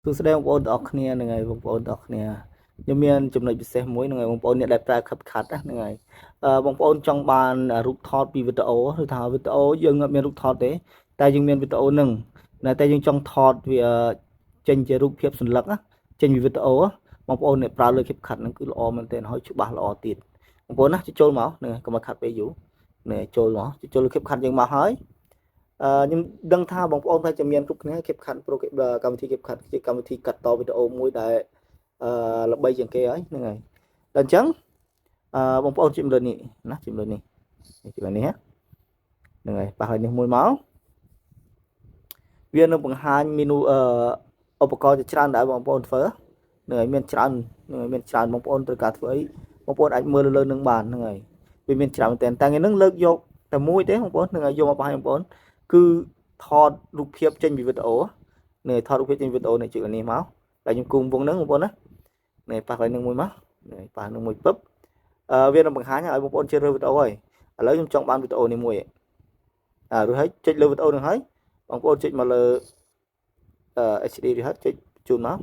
សួស្តីបងប្អូនទាំងអស់គ្នាហ្នឹងហើយបងប្អូនទាំងអស់គ្នាខ្ញុំមានចំណុចពិសេសមួយហ្នឹងហើយបងប្អូនអ្នកដែលប្រើ CapCut ណាហ្នឹងហើយបងប្អូនចង់បានរូបថតពីវីដេអូឬថាវីដេអូយើងអត់មានរូបថតទេតែយើងមានវីដេអូហ្នឹងតែយើងចង់ថតវាចេញជារូបភាពសន្លឹកណាចេញពីវីដេអូបងប្អូនអ្នកប្រើលើ CapCut ហ្នឹងគឺល្អមែនទែនហើយច្បាស់ល្អទៀតបងប្អូនណាចូលមកហ្នឹងហើយកុំឲ្យខាត់ពេលយូរនេះចូលមកចូលលើ CapCut យើងមកហើយខ្ញុំដឹងថាបងប្អូនថាจะមានគ្រប់គ្នា CapCut Pro កម្មវិធី CapCut ជាកម្មវិធីកាត់តវីដេអូមួយដែលល្បីជាងគេហើយហ្នឹងហើយដល់អញ្ចឹងបងប្អូនជិះលើនេះណាជិះលើនេះជិះលើនេះហ្នឹងហើយប៉ះឲ្យនេះមួយមកវានឹងបង្ហាញមីនូឧបករណ៍ជាច្រើនដែលបងប្អូនធ្វើហ្នឹងហើយមានច្រើនហ្នឹងហើយមានច្រើនបងប្អូនត្រូវការធ្វើអីបងប្អូនអាចមើលលើនឹងបានហ្នឹងហើយវាមានច្រើនមែនតើតែថ្ងៃហ្នឹងលើកយកតែមួយទេបងប្អូនហ្នឹងហើយយកមកបង្ហាញបងប្អូនគឺថតរូបភាពចេញពីវីដេអូនេះថតរូបភាពចេញវីដេអូនេះជិះនេះមកតែខ្ញុំគូវងហ្នឹងបងប្អូនណានេះប៉ះកន្លែងហ្នឹងមួយមកនេះប៉ះនឹងមួយពឹបវានឹងបង្ហាញឲ្យបងប្អូនជ្រើសរើសវីដេអូហើយឥឡូវខ្ញុំចង់បានវីដេអូនេះមួយរួចហើយចុចលើវីដេអូហ្នឹងហើយបងប្អូនចុចមកលើHD ឬហើយចុចជូនមក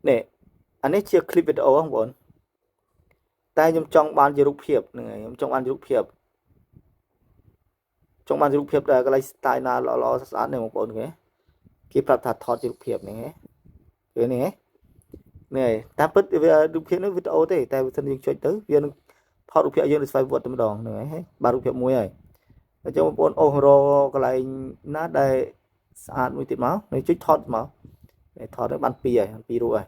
នេះអានេះជា clip វីដេអូបងប្អូនតែខ្ញុំចង់បានជារូបភាពហ្នឹងហើយខ្ញុំចង់បានជារូបភាពចង់បានរូបភាពដែលកន្លែង style ណាល្អល្អស្អាតនេះបងប្អូនគេគេប្រាប់ថាថតជារូបភាពនេះហ៎គឺនេះហ៎នេះតាមពិតវារូបភាពនេះវីដេអូទេតែបើសិនយើងចុចទៅវានឹងថតរូបភាពឲ្យយើងដូចស្វ័យវត្តតែម្ដងហ្នឹងហើយបានរូបភាពមួយហើយអញ្ចឹងបងប្អូនអូសរកន្លែងណាដែលស្អាតមួយទៀតមកនេះចុចថតមកនេះថតទៅបាន2ហើយ2រូបហើយ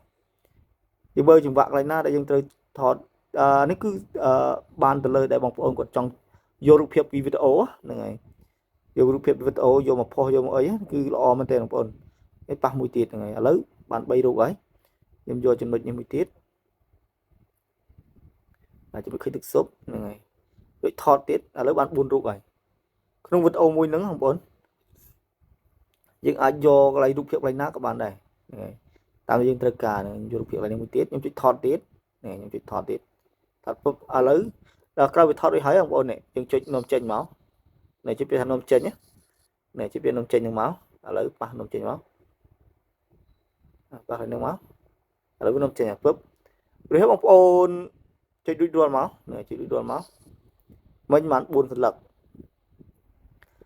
យើងមើលចង្វាក់កន្លែងណាដែលយើងត្រូវថតនេះគឺបានទៅលើដែលបងប្អូនគាត់ចង់យករូបភាពពីវីដេអូហ្នឹងហើយយករូបភាពវីដេអូយកមកផុសយកមកអីគឺល្អមែនទែនបងប្អូននេះប៉ះមួយទៀតហ្នឹងហើយឥឡូវបាន3រូបហើយខ្ញុំយកចំណុចនេះមួយទៀតបាទចំណុចឃើញទឹកស៊ុបហ្នឹងហើយដូចថតទៀតឥឡូវបាន4រូបហើយក្នុងវីដេអូមួយហ្នឹងបងប្អូនយើងអាចយកកន្លែងរូបភាពកន្លែងណាក៏បានដែរហ្នឹងហើយតាមយើងត្រូវការហ្នឹងយករូបភាពកន្លែងនេះមួយទៀតខ្ញុំចុចថតទៀតនេះខ្ញុំចុចថតទៀតថតពុបឥឡូវដល់ក្រោយវាថតរួចហើយបងប្អូននេះយើងចុចនាំចេញមកនេះចុចពាក្យថានាំចេញនេះចុចពាក្យនាំចេញហ្នឹងមកឥឡូវប៉ះនាំចេញមកប៉ះហើយហ្នឹងមកឥឡូវវានាំចេញពឹបរួចហើយបងប្អូនចុចរួចរាល់មកនេះចុចរួចរាល់មកមិញបាន4សន្លឹក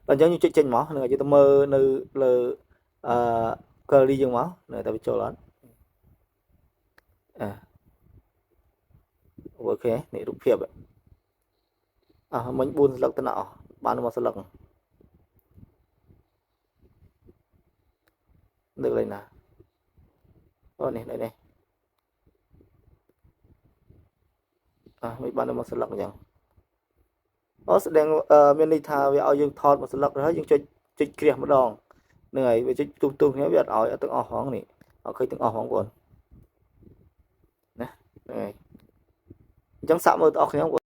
ដល់អញ្ចឹងយើងចុចចេញមកនឹងយើងទៅមើលនៅលើgallery យើងមកនៅតែវាចូលអត់អា OK នេះរូបភាពអស់មិញ4សន្លឹកទៅណាអស់បានមួយសន្លឹកនៅកន្លែងណាអូនេះនេះអះមិនបានមួយសន្លឹកអញ្ចឹងអូស្ដែងមានន័យថាវាឲ្យយើងថតមួយសន្លឹកទៅហើយយើងចុចចុចគ្រាសម្ដងហ្នឹងហើយវាចុចទុំទុំគ្នាវាអត់ឲ្យអត់ទាំងអស់ហ្មងនេះអត់ឃើញទាំងអស់ហ្មងបងណាហ្នឹងហើយអញ្ចឹងសាកមើលទាំងអស់គ្នាបង